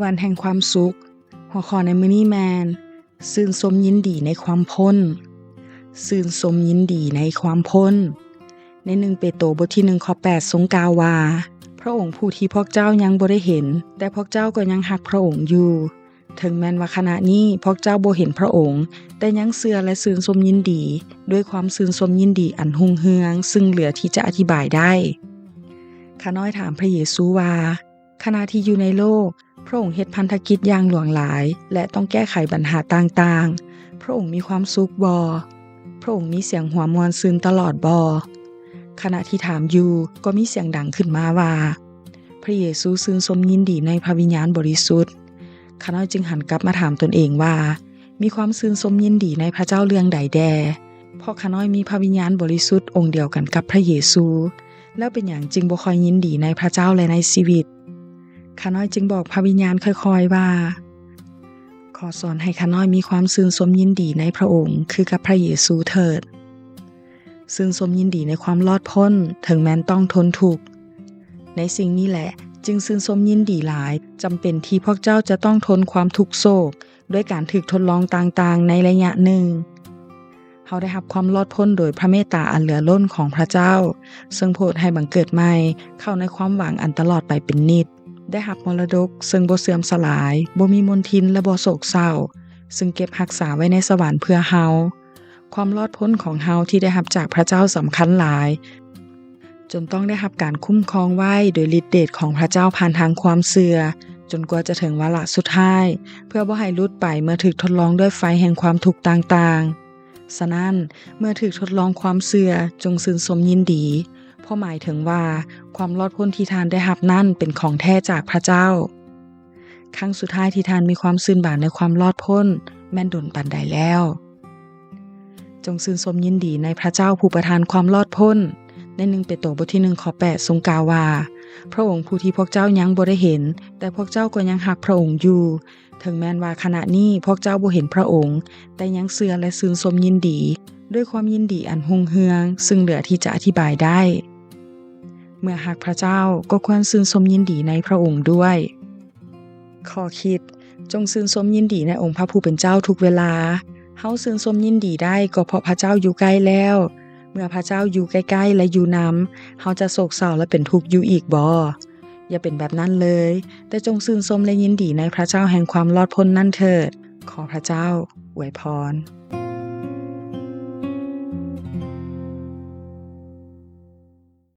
ວັນແຫ່ງຄວາມສຸກ. ຫົວຂໍ້ໃນມື້ນີ້ແມ່ນ ຊື່ນຊົມຍິນດີໃນຄວາມພົ້ນ. ຊື່ນຊົມຍິນດີໃນຄວາມພົ້ນ. ໃນໜຶ່ງເປໂຕບົດທີໜຶ່ງ ຂໍ້ແປດ ຊົງກ່າວວ່າ, ພຣະອົງຜູ້ທີ່ພວກເຈົ້າຍັງບໍ່ໄດ້ເຫັນ, ແຕ່ພວກເຈົ້າກໍຍັງຮັກພຣະອົງຢູ່. ເຖິງແມ່ນວ່າຂະນະນີ້ພວກເຈົ້າບໍ່ເຫັນພຣະອົງ, ແຕ່ຍັງເຊື່ອ ແລະ ຊື່ນຊົມຍິນດີ ດ້ວຍຄວາມຊື່ນຊົມຍິນດີອັນຮຸ່ງເຮືອງ ຊຶ່ງເຫຼືອທີ່ຈະອະທິບາຍໄດ້. ຂ້ານ້ອຍຖາມພຣະເຢຊູວ່າ, ຂະນະທີ່ຢູ່ໃນໂລກ, ພຣະອົງເຮັດພັນທະກິດຢ່າງຫຼວງຫຼາຍ ແລະ ຕ້ອງແກ້ໄຂບັນຫາຕ່າງໆ. ພຣະອົງມີຄວາມສຸກບໍ່? ພຣະອົງມີສຽງຫົວມ່ວນຊື່ນຕະຫຼອດບໍ່? ຂະນະທີ່ຖາມຢູ່, ກໍມີສຽງດັງຂຶ້ນມາວ່າ, ພຣະເຢຊູຊື່ນຊົມຍິນດີໃນພຣະວິນຍານບໍລິສຸດ. ຂ້ານ້ອຍຈຶ່ງຫັນກັບມາຖາມຕົນເອງວ່າ, ມີຄວາມຊື່ນຊົມຍິນດີໃນພຣະເຈົ້າເລື່ອງໃດແດ່? ເພາະຂ້ານ້ອຍມີພຣະວິນຍານບໍລິສຸດອົງດຽວກັນກັບພຣະເຢຊູ, ແລ້ວເປັນຫຍັງຈຶ່ງບໍ່ຄ່ອຍຍິນດີໃນພຣະເຈົ້າ ແລະ ໃນຊີວິດ? ຂ້ານ້ອຍຈຶ່ງບອກພຣະວິນຍານຄ່ອຍໆວ່າ, ຂໍສອນໃຫ້ຂ້ານ້ອຍມີຄວາມຊື່ນຊົມຍິນດີໃນພຣະອົງ ຄືກັບພຣະເຢຊູເຖີດ. ຊື່ນຊົມຍິນດີໃນຄວາມລອດພົ້ນ ເຖິງແມ່ນຕ້ອງທົນທຸກ. ໃນສິ່ງນີ້ແຫຼະ ຈຶ່ງຊື່ນຊົມຍິນດີຫຼາຍ, ຈຳເປັນທີ່ພວກເຈົ້າຈະຕ້ອງທົນຄວາມທຸກໂສກ ດ້ວຍການຖືກທົດລອງຕ່າງໆໃນໄລຍະໜຶ່ງ. ເຮົາໄດ້ຮັບຄວາມລອດພົ້ນໂດຍພຣະເມດຕາອັນເຫຼືອລົ້ນຂອງພຣະເຈົ້າ, ເຊິ່ງໂຜດໃຫ້ບັງເກີດໃໝ່ເຂົ້າໃນຄວາມຫວັງອັນຕະຫຼອດໄປເປັນນິດ, ໄດ້ຮັບມໍລະດົກເຊິ່ງບໍ່ເສື່ອມສະຫຼາຍ, ບໍ່ມີມົນທິນ ແລະ ບໍ່ໂສກເສົ້າ, ເຊິ່ງເກັບຮັກສາໄວ້ໃນສະຫວັນເພື່ອເຮົາ. ຄວາມລອດພົ້ນຂອງເຮົາທີ່ໄດ້ຮັບຈາກພຣະເຈົ້າສຳຄັນຫຼາຍ, ຈົນຕ້ອງໄດ້ຮັບການຄຸ້ມຄອງໄວ້ໂດຍລິດເດດຂອງພຣະເຈົ້າຜ່ານທາງຄວາມເຊື່ອ, ຈົນກວ່າຈະເຖິງວາລະສຸດທ້າຍ, ເພື່ອບໍ່ໃຫ້ຫຼຸດໄປເມື່ອຖືກທົດລອງດ້ວຍໄຟແຫ່ງຄວາມທຸກຕ່າງໆ. ສະນັ້ນ, ເມື່ອຖືກທົດລອງຄວາມເຊື່ອ, ຈົ່ງຊື່ນຊົມຍິນດີ, ເພາະໝາຍເຖິງວ່າຄວາມລອດພົ້ນທີ່ທ່ານໄດ້ຮັບນັ້ນເປັນຂອງແທ້ຈາກພຣະເຈົ້າ. ຄັ້ງສຸດທ້າຍທີ່ທ່ານມີຄວາມຊື່ນບານໃນຄວາມລອດພົ້ນ ແມ່ນດົນປານໃດແລ້ວ? ຈົ່ງຊື່ນຊົມຍິນດີໃນພຣະເຈົ້າຜູ້ປະທານຄວາມລອດພົ້ນ. ໃນໜຶ່ງເປໂຕບົດທີໜຶ່ງ ຂໍ້ແປດ ຊົງກ່າວວ່າ, ພຣະອົງຜູ້ທີ່ພວກເຈົ້າຍັງບໍ່ໄດ້ເຫັນ, ແຕ່ພວກເຈົ້າກໍຍັງຮັກພຣະອົງຢູ່. ເຖິງແມ່ນວ່າຂະນະນີ້ພວກເຈົ້າບໍ່ເຫັນພຣະອົງ, ແຕ່ຍັງເຊື່ອ ແລະ ຊື່ນຊົມຍິນດີ ດ້ວຍຄວາມຍິນດີອັນຮຸ່ງເຮືອງ ຊຶ່ງເຫຼືອທີ່ຈະອະທິບາຍໄດ້. ເມື່ອຮັກພຣະເຈົ້າ, ກໍຄວນຊື່ນຊົມຍິນດີໃນພຣະອົງດ້ວຍ. ຂໍ້ຄິດ, ຈົ່ງຊື່ນຊົມຍິນດີໃນອົງພຣະຜູ້ເປັນເຈົ້າທຸກເວລາ. ເຮົາຊື່ນຊົມຍິນດີໄດ້ກໍເພາະພຣະເຈົ້າຢູ່ໃກ້ແລ້ວ. ເມື່ອພຣະເຈົ້າຢູ່ໃກ້ໆ ແລະ ຢູ່ນຳ, ເຮົາຈະໂສກເສົ້າ ແລະ ເປັນທຸກຢູ່ອີກບໍ? ຢ່າເປັນແບບນັ້ນເລີຍ, ແຕ່ຈົ່ງຊື່ນຊົມ ແລະ ຍິນດີໃນພຣະເຈົ້າແຫ່ງຄວາມລອດພົ້ນນັ້ນເຖີດ. ຂໍພຣະເຈົ້າອວຍພອນ.